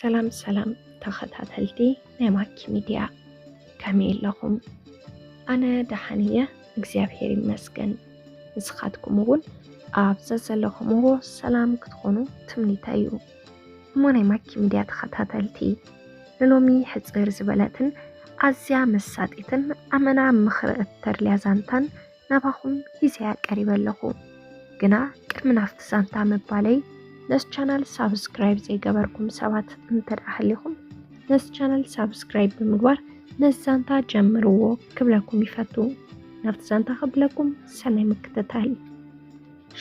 ሰላም ሰላም ተኸታተልቲ ናይ ማኪ ሚድያ፣ ከመይ ኣለኹም? ኣነ ደሓን እየ፣ እግዚኣብሔር ይመስገን። ንስኻትኩም እውን ኣብ ዘዘለኹምዎ ሰላም ክትኾኑ ትምኒተይ እዩ። እሞ ናይ ማኪ ሚድያ ተኸታተልቲ፣ ንሎሚ ሕጽር ዝበለትን ኣዝያ መሳጢትን ኣመና ምኽሪ እተድልያ ዛንታን ናባኹም ሂዘያ ቀሪበ ኣለኹ። ግና ቅድሚ ናብቲ ዛንታ ምባለይ፣ ነዚ ቻናል ሳብስክራይብ ዘይገበርኩም ሰባት እንተ ደኣ ሃሊኹም፣ ነዚ ቻናል ሳብስክራይብ ብምግባር ነዚ ዛንታ ጀምርዎ ክብለኩም ይፈቱ። ናብቲ ዛንታ ከብለኩም ሰናይ ምክትታል።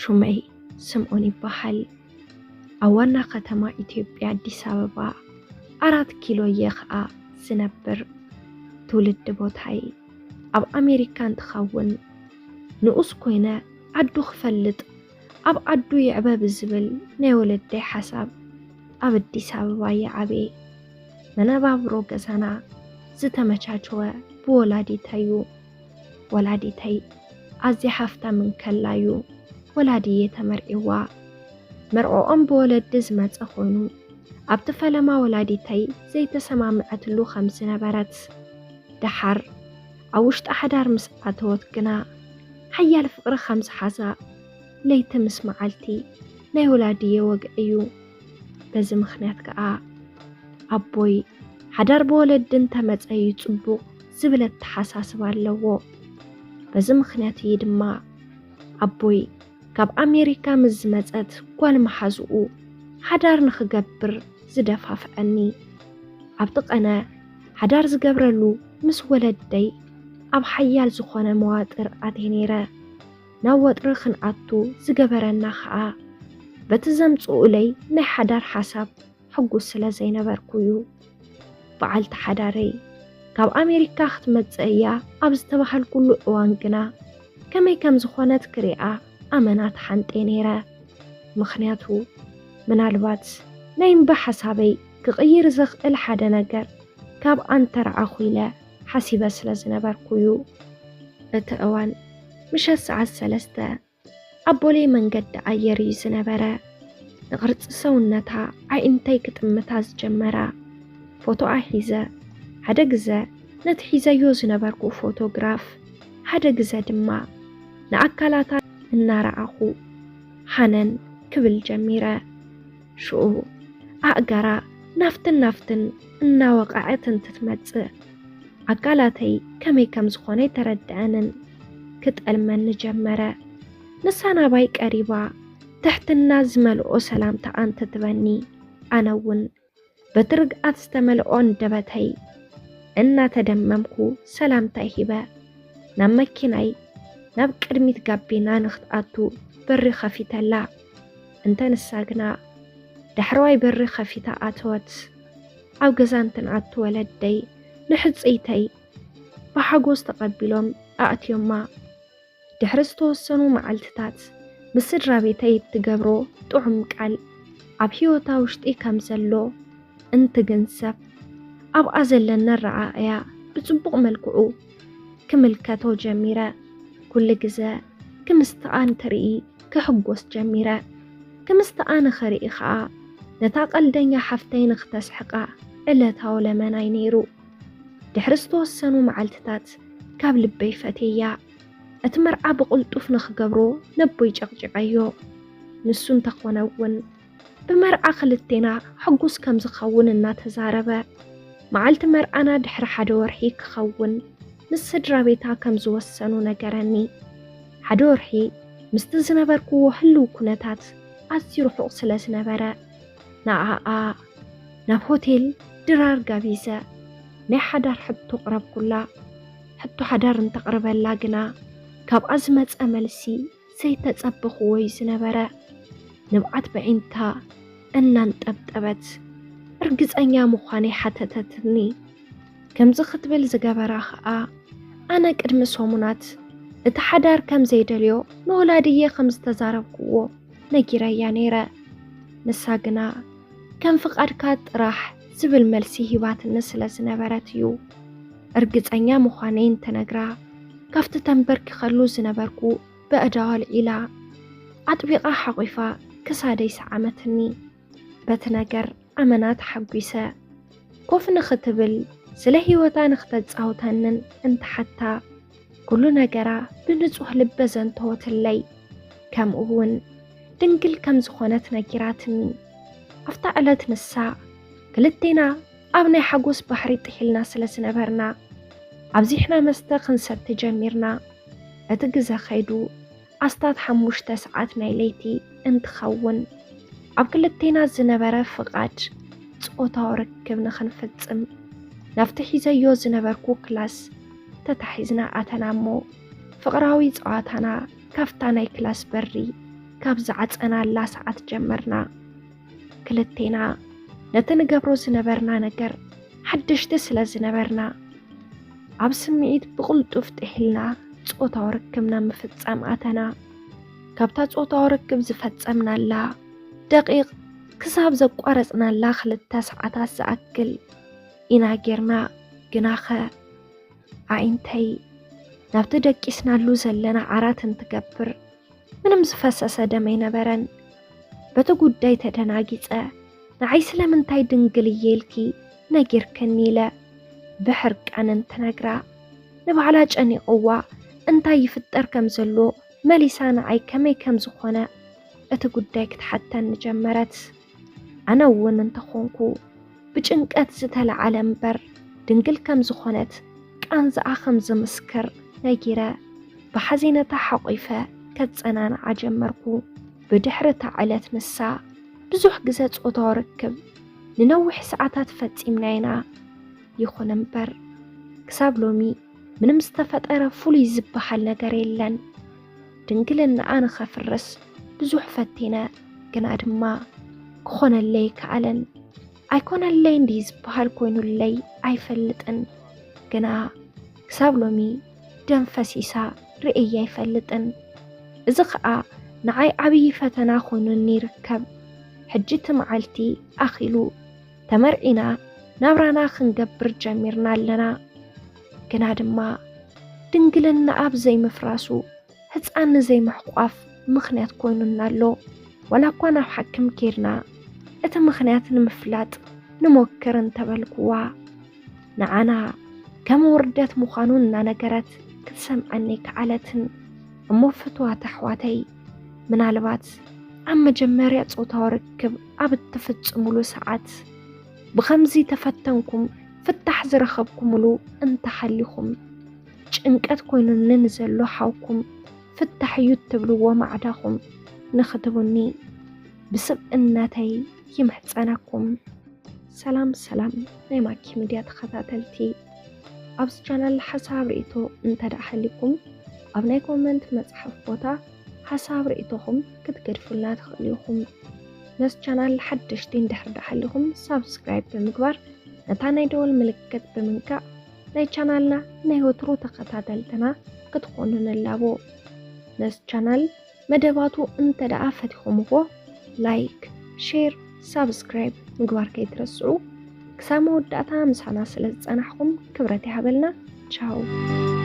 ሹመይ ስምኦን ይበሃል። ኣብ ዋና ከተማ ኢትዮጵያ ኣዲስ ኣበባ ኣራት ኪሎ እየ ኸኣ ዝነብር። ትውልዲ ቦታይ ኣብ ኣሜሪካ እንትኸውን፣ ንኡስ ኮይነ ዓዱ ክፈልጥ፣ ኣብ ዓዱ ይዕበ ብዝብል ናይ ወለደይ ሓሳብ ኣብ ኣዲስ ኣበባ እየ ዓብየ። መነባብሮ ገዛና ዝተመቻቸወ ብወላዲተይ እዩ። ወላዲተይ ኣዝያ ሃፍታም እንከላ እዩ ወላድየ ተመርዒዋ። መርዕኦም ብወለዲ ዝመጸ ኮይኑ፣ ኣብቲ ፈለማ ወላዲተይ ዘይተሰማምዐትሉ ከም ዝነበረት፣ ደሓር ኣብ ውሽጢ ሓዳር ምስ ኣተወት ግና፣ ሓያል ፍቕሪ ከም ዝሓዛ ለይቲ ምስ መዓልቲ ናይ ወላድየ ወግዒ እዩ። በዚ ምኽንያት ከኣ ኣቦይ፣ ሓዳር ብወለዲ እንተመጸ እዩ ጽቡቕ ዝብል ኣተሓሳስባ ኣለዎ። በዚ ምኽንያት እዩ ድማ ኣቦይ ካብ ኣሜሪካ ምስ ዝመጸት ጓል መሓዝኡ ሓዳር ንኽገብር ዝደፋፍዐኒ። ኣብቲ ቀነ ሓዳር ዝገብረሉ ምስ ወለደይ ኣብ ሓያል ዝኾነ መዋጥር ኣትየ ነይረ። ናብ ወጥሪ ክንኣቱ ዝገበረና ኸኣ በቲ ዘምጽኡለይ ናይ ሓዳር ሓሳብ ሕጉስ ስለ ዘይነበርኩ እዩ። በዓልቲ ሓዳረይ ካብ ኣሜሪካ ክትመጽእ እያ ኣብ ዝተባሃልኩሉ እዋን ግና ከመይ ከም ዝኾነት ክሪኣ ኣመና ተሓንጤ ነይረ። ምኽንያቱ ምናልባት ናይ እምባ ሓሳበይ ክቕይር ዘኽእል ሓደ ነገር ካብ ኣንተረኣኹ ኢለ ሓሲበ ስለ ዝነበርኩ እዩ። እቲ እዋን ምሸት ሰዓት ሰለስተ ኣብ ቦሌ መንገዲ ኣየር እዩ ዝነበረ። ንቕርጺ ሰውነታ ኣዒንተይ ክጥምታ ዝጀመራ። ፎቶኣ ሒዘ፣ ሓደ ግዘ ነቲ ሒዘዮ ዝነበርኩ ፎቶግራፍ፣ ሓደ ግዘ ድማ ንኣካላታ እናረኣኹ ሃነን ክብል ጀሚረ። ሽኡ ኣእጋራ ናፍትን ናፍትን እናወቕዐት እንትትመጽእ፣ ኣካላተይ ከመይ ከም ዝኾነ ኣይተረድአንን። ክጠልመኒ ጀመረ። ንሳ ናባይ ቀሪባ ትሕትና ዝመልኦ ሰላምታ ኣንትትበኒ፣ ኣነ እውን በቲ ርግኣት ዝተመልኦ ኣንደበተይ እናተደመምኩ ሰላምታይ ሂበ። ናብ መኪናይ ናብ ቅድሚት ጋቢና ንኽትኣቱ በሪ ኸፊተላ። እንተ ንሳ ግና ዳሕረዋይ በሪ ኸፊታ ኣተወት። ኣብ ገዛ እንትንኣቱ ወለደይ ንሕጽይተይ ብሓጎስ ተቐቢሎም ኣእትዮማ። ድሕሪ ዝተወሰኑ መዓልትታት ምስ ስድራ ቤተይ እትገብሮ ጥዑም ቃል ኣብ ህይወታ ውሽጢ ከም ዘሎ እንትግንዘብ፣ ኣብኣ ዘለኒ ኣረኣእያ ብጽቡቕ መልክዑ ክምልከቶ ጀሚረ። ኩሉ ግዘ ክምስትኣ እንትርኢ ክሕጎስ ጀሚረ። ክምስትኣ ንኽርኢ ኸኣ ነታ ቀልደኛ ሓፍተይ ንኽተስሕቓ ዕለታዊ ለመናይ ነይሩ። ድሕሪ ዝተወሰኑ መዓልትታት ካብ ልበይ ፈትየያ። እቲ መርዓ ብቕልጡፍ ንኽገብሮ ነቦይ ጨቕጪቐዮ። ንሱ እንተኾነ እውን ብመርዓ ክልቴና ሕጉስ ከም ዝኸውን እናተዛረበ፣ መዓልቲ መርዓና ድሕሪ ሓደ ወርሒ ክኸውን ምስ ስድራ ቤታ ከም ዝወሰኑ ነገረኒ። ሓደ ወርሒ ምስቲ ዝነበርክዎ ህልው ኩነታት ኣዝዩ ርሑቕ ስለ ዝነበረ፣ ንኣኣ ናብ ሆቴል ድራር ጋቢዘ ናይ ሓዳር ሕቶ ቅረብኩላ። ሕቶ ሓዳር እንተቕርበላ ግና ካብኣ ዝመጸ መልሲ ዘይተጸበኽዎ እዩ ዝነበረ። ንብዓት በዒንታ እናንጠብጠበት እርግጸኛ ምዃነይ ሓተተትኒ። ከምዚ ክትብል ዝገበራ ኸኣ ኣነ ቅድሚ ሰሙናት እቲ ሓዳር ከም ዘይደልዮ ንወላድየ ከም ዝተዛረብክዎ ነጊረያ ነይረ። ንሳ ግና ከም ፍቓድካ ጥራሕ ዝብል መልሲ ሂባትኒ ስለ ዝነበረት እዩ። እርግጸኛ ምዃነይ እንትነግራ ካብቲ ተንበርኪኸሉ ዝነበርኩ በእዳዋ ኣልዒላ ኣጥቢቓ ሓቒፋ ክሳደይ ሰዓመትኒ። በቲ ነገር ኣመና ተሓጒሰ። ኮፍ ንኽትብል ስለ ህይወታ ንኽተጻውተንን እንትሓታ፣ ኩሉ ነገራ ብንጹህ ልበ ዘንተወትለይ። ከምኡ እውን ድንግል ከም ዝኾነት ነጊራትኒ። ኣብታ ዕለት ንሳ፣ ክልቴና ኣብ ናይ ሓጎስ ባሕሪ ጥሒልና ስለ ዝነበርና፣ ኣብዚሕና መስተ ክንሰቲ ጀሚርና። እቲ ግዘ ኸይዱ ኣስታት ሓሙሽተ ሰዓት ናይ ለይቲ እንትኸውን፣ ኣብ ክልቴና ዝነበረ ፍቓድ ጾታዊ ርክብ ንኽንፍጽም ናብቲ ሒዘዮ ዝነበርኩ ክላስ ተታሒዝና ኣተና እሞ፣ ፍቕራዊ ጸዋታና ካብታ ናይ ክላስ በሪ ካብ ዝዓጸናላ ሰዓት ጀመርና። ክልቴና ነቲ ንገብሮ ዝነበርና ነገር ሓደሽቲ ስለ ዝነበርና፣ ኣብ ስምዒት ብቕልጡፍ ጥሒልና ጾታዊ ርክብና ምፍጻም ኣተና። ካብታ ጾታዊ ርክብ ዝፈጸምናላ ደቂቕ ክሳብ ዘቋረጽናላ ክልተ ሰዓታት ዝኣክል ኢና ጌርና። ግናኸ ኣዒንተይ ናብቲ ደቂስናሉ ዘለና ዓራት እንትገብር፣ ምንም ዝፈሰሰ ደም ኣይነበረን። በቲ ጉዳይ ተደናጊጸ፣ ንዓይ ስለምንታይ ድንግል እየ ኢልኪ ነጊርክኒ ኢለ ብሕርቃን እንትነግራ፣ ንባዕላ ጨኒቕዋ እንታይ ይፍጠር ከም ዘሎ መሊሳ ንዓይ ከመይ ከም ዝኾነ እቲ ጉዳይ ክትሓተኒ ጀመረት። ኣነ እውን እንተኾንኩ ብጭንቀት ዝተለዓለ እምበር ድንግል ከም ዝኾነት ቃንዛኣ ከም ዝምስክር ነጊረ ብሓዜነታ ሓቒፈ ከጸናንዓ ጀመርኩ። ብድሕሪ እታ ዕለት ንሳ ብዙሕ ግዘ ጾታዊ ርክብ ንነዊሕ ሰዓታት ፈጺምና ኢና። ይኹን እምበር ክሳብ ሎሚ ምንም ዝተፈጠረ ፍሉይ ዝበሃል ነገር የለን። ድንግልናኣ ንኸፍርስ ብዙሕ ፈቲነ፣ ግና ድማ ክኾነለይ ኣይከኣለን። ኣይኮነለይ እንዲ ዝበሃል ኮይኑለይ ኣይፈልጥን፣ ግና ክሳብ ሎሚ ደም ፈሲሳ ርእየ ኣይፈልጥን። እዚ ኸኣ ንዓይ ዓብዪ ፈተና ኮይኑኒ ይርከብ። ሕጂ እቲ መዓልቲ ኣኺሉ፣ ተመርዒና ናብራና ክንገብር ጀሚርና ኣለና። ግና ድማ ድንግልናኣ ብዘይምፍራሱ ህፃን ንዘይምሕቋፍ ምኽንያት ኮይኑና ኣሎ። ዋላ እኳ ናብ ሓኪም ኬድና እቲ ምኽንያት ንምፍላጥ ንሞክር እንተበልኩዋ፣ ንዓና ከም ውርደት ምዃኑ እናነገረት ክትሰምዓኒ ከዓለትን። እሞ ፍትዋት ኣሕዋተይ፣ ምናልባት ኣብ መጀመርያ ጾታዊ ርክብ ኣብ እትፍጽሙሉ ሰዓት ብኸምዚ ተፈተንኩም ፍታሕ ዝረኸብኩምሉ እንተሃሊኹም፣ ጭንቀት ኮይኑኒ ንዘሎ ሓውኩም ፍታሕ እዩ እትብልዎ ማዕዳኹም ንኽትቡኒ ብስብእነተይ ይምሕጸነኩም። ሰላም ሰላም ናይ ማኪ ሚድያ ተኸታተልቲ፣ ኣብዚ ቻናል ሓሳብ ርእይቶ እንተ ደኣ ሃሊኩም ኣብ ናይ ኮመንት መጽሓፍ ቦታ ሓሳብ ርእይቶኹም ክትገድፉልና ትኽእሉ ኢኹም። ነዚ ቻናል ሓደሽቲ እንድሕር ደኣ ሃሊኹም ሳብስክራይብ ብምግባር ነታ ናይ ደወል ምልክት ብምንካእ ናይ ቻናልና ናይ ወትሩ ተኸታተልትና ክትኾኑ ንላቦ። ነዚ ቻናል መደባቱ እንተ ደኣ ፈቲኹምዎ ላይክ፣ ሼር፣ ሳብስክራይብ ምግባር ከይትረስዑ። ክሳብ መወዳእታ ምሳና ስለ ዝጸናሕኩም ክብረት ይሃበልና። ቻው።